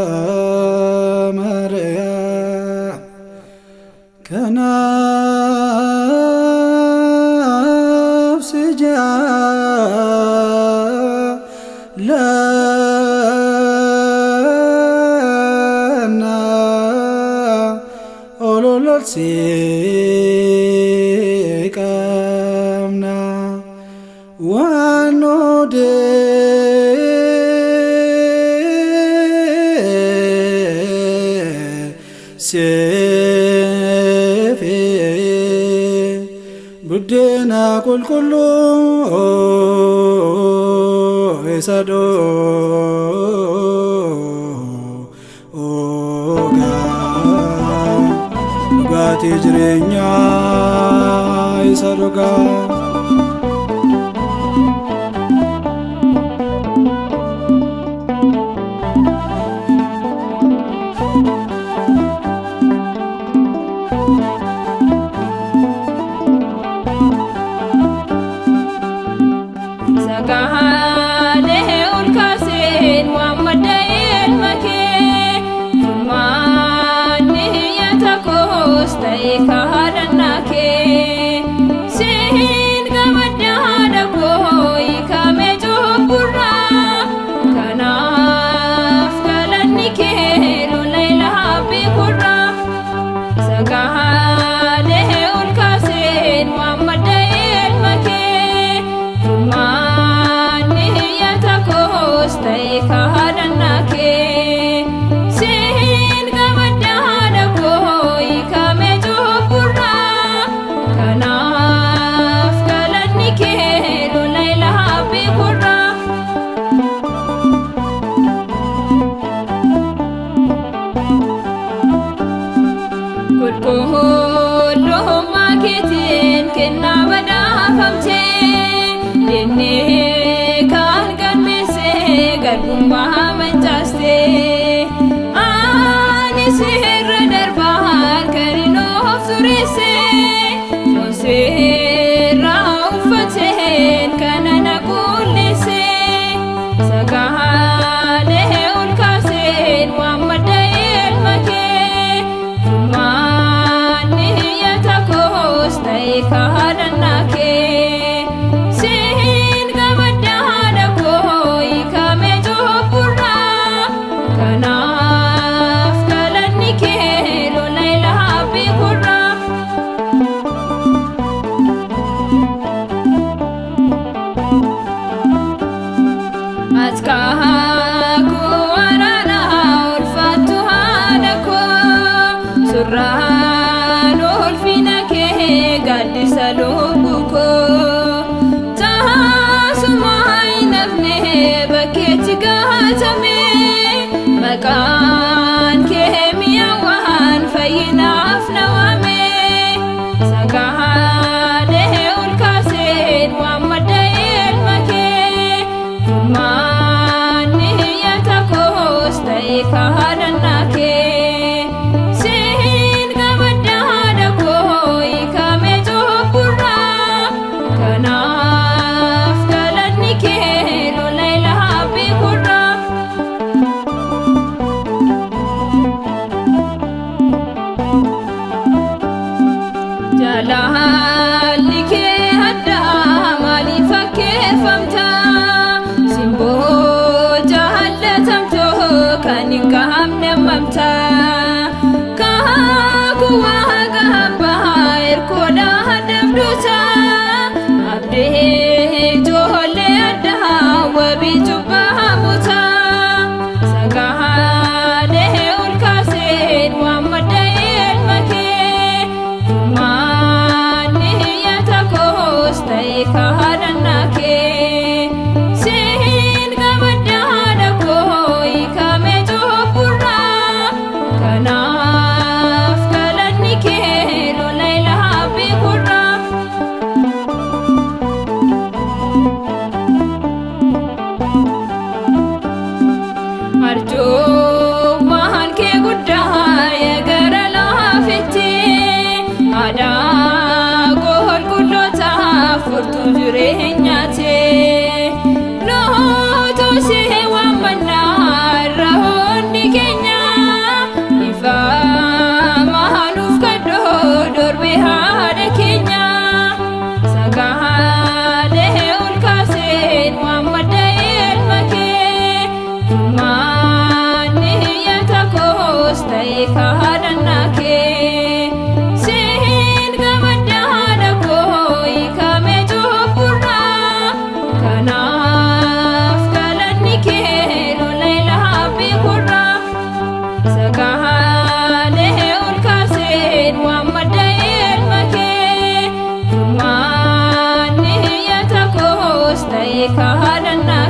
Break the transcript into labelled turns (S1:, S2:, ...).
S1: Yaa Maariyaam kanaaf si jaallanna ol si qabna waan nu deesseef buddeena qulqulluu isa dhugaa, dhugaatii jireenyaa isa dhugaa.
S2: Sagaalee ol kaaseen waammadda ilma kee, furmaanni nyaata koos ta'e kadhannaa kee. Siin gamadda haadha koo hiikamee cubburraa, kanaaf galanni kee lola ilaa beekurraa. Sagaalee ol kaaseen waammadda ilma kee, furmaanni nyaata koos ta'e kadhannaa kee. Siin gamadda haadha koo hiikamee cubburraa, kanaaf galanni kee lola ilaa beekurraa. Qulqullummaa keetiin kennaa badhaafamtee, dinnee kan galmeessee garbummaa mancaastee. Ani sirra darbaa halkan hin of tureessee, foon seerraa uffateen kana na qulleessee. Sagaalee ol kaaseen waammadda ilma kee, furmaanni nyaata koos ta'e kadhannaa kee. Siin gamadda haadha koo hiikamee cubburraa, kanaaf galanni kee lola ilaa beekurraa. Atkaakuu waraanaa ulfaattu haadha koo, surraan ulfina kee gaaddisa lubbuu koo. Taasuma hin hafne bakkeetti gaatame, maqaan kee mi'aawaan fayyinaaf na waame. Sagaalee ol kaaseen waammadda ilma kee, furmaanni nyaata koos ta'e kadhannaa kee. Siin gamadda haadha koo hiikamee cubburraa, kanaaf galanni kee lola ilaa beekurraa. Jaalalli kee addaa maaliif fakkeeffamta? Simboo jaallatamtoo kan hin qaamne hammamta? Kaakuu waaqa abbaa erkoodhaa dabduuta, abdii ijoollee addaa wabii cubbamuuta. Sagaalee ol kaaseen waammadda ilma kee, furmaanni nyaata koos ta'e kadhannaa kee. Siin gamadda haadha koo hiikamee cubburraa, Anaaf galanni kee lola ilaabii gurraa sagaalee ol kaaseen waan madda ilma kee furmaanni hiyya koos ta'e kadhannaa.